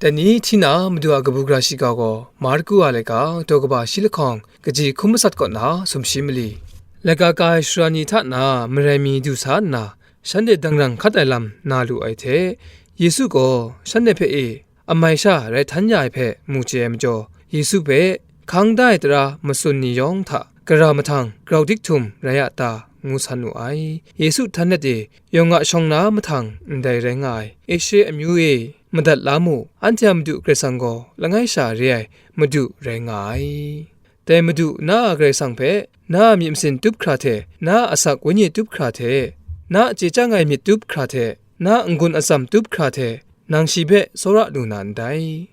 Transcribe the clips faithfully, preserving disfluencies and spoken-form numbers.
Dai ni hti na Madu a kabu gara shiga gaw Marku a laika daw kaba shi lahkawng kaji hkun matsat kaw na sumshi mali, laika ka ai sara ni hta na marai mi du sa nna, shanhte dangrang hkat ai lam na lu ai hte, Yesu gaw shanhte hpe e amai sha rai htan ya ai hpe mu chye ai majaw, Yesu hpe, "Hkang da ai tara matsun ni yawng hta gara mahtang grau dik htum rai a ta?" ngu san wu ai. Yesu htan let e, yawng a shawng na mahtang ndai rai nga ai Ishe amyu e madat la mu, anhte a Madu Karai Kasang gaw langai sha re ai Madu rai nga ai. Dai Madu na a Karai Kasang hpe, na a myit masin tup hkra hte, na a asak wenyi tup hkra hte, na a chye chyang ai myit tup hkra hte, na a n-gun atsam tup hkra hte, nang shi hpe tsawra lu na ndai.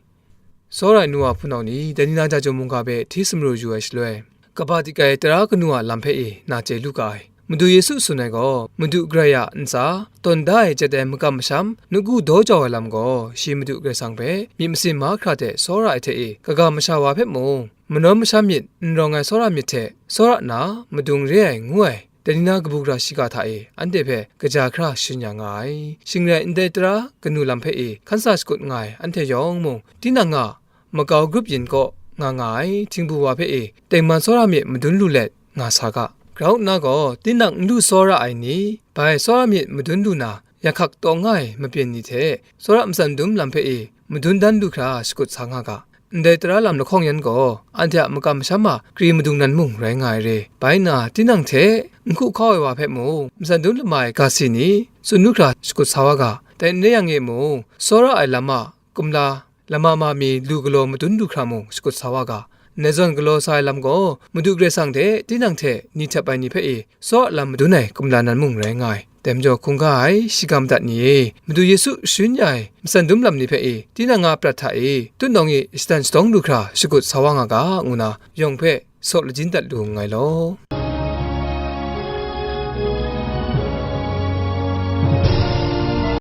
Tsawra ai nu wa hpunau ni, dai ni na ja jaw mungga hpe hti sumru yu ai shaloi, kaba dik ai tara kanu a lam hpe e na chye lu ga ai. Madu Yesu tsun ai gaw, Madu Karai a ntsa, tawn da ai jet ai makam masham, nawku daw jau ai lam gaw, shi Madu Karai Kasang hpe myit masin mahkra hte tsawra ai hte e, kaga masha wa hpe mung, manawn masham myit n rawng ai tsawra myit hte tsawra na madung re ai, ngu ai. Dai ni na kabu gara shiga hta e anhte hpe kaja hkra shin ya nga ai. Shing rai ndai tara kanu lam hpe e hkan sa shakut nga ai anhte yawng mung, tinang a makau grup yin kaw nga nga ai htingbu wa hpe e tengman tsawra myit madun lu let nga sa ga. Grau nna gaw, tinang n lu tsawra ai ni, bai tsawra myit madun lu na, yak hkak tawng nga ai mabyin ni hte tsawra matsan dum lam hpe e madun dan lu hkra shakut sa nga ga. Ndai tara lam lahkawng yan gaw, anhte a makam masham a kri madung nan mung rai nga ai re. Bai nna, tinang hte n hku hkau ai wa hpe mung, matsan dum lama ai ga si ni, tsun lu hkra shakut sa wa ga. Dai n re yang e mung, tsawra ai lam a kumla, lama ma mi lu galaw madun lu hkra mung shakut sa wa ga. Ndai zawn galaw sa ai lam gaw, Madu Karai Kasang hte tinang hte ni htep ai ni hpe e, tsawra lam madun ai kumla nan mung rai nga ai. Dai majaw, hkungga ai shiga madat ni e, Madu Yesu sharin ya ai matsan dum lam ni hpe e, tinang a prat hta e, tutnawng e shadan shadawng lu hkra shakut sa wa nga ga, ngu na yawng hpe saw lajin dat lu nngai law.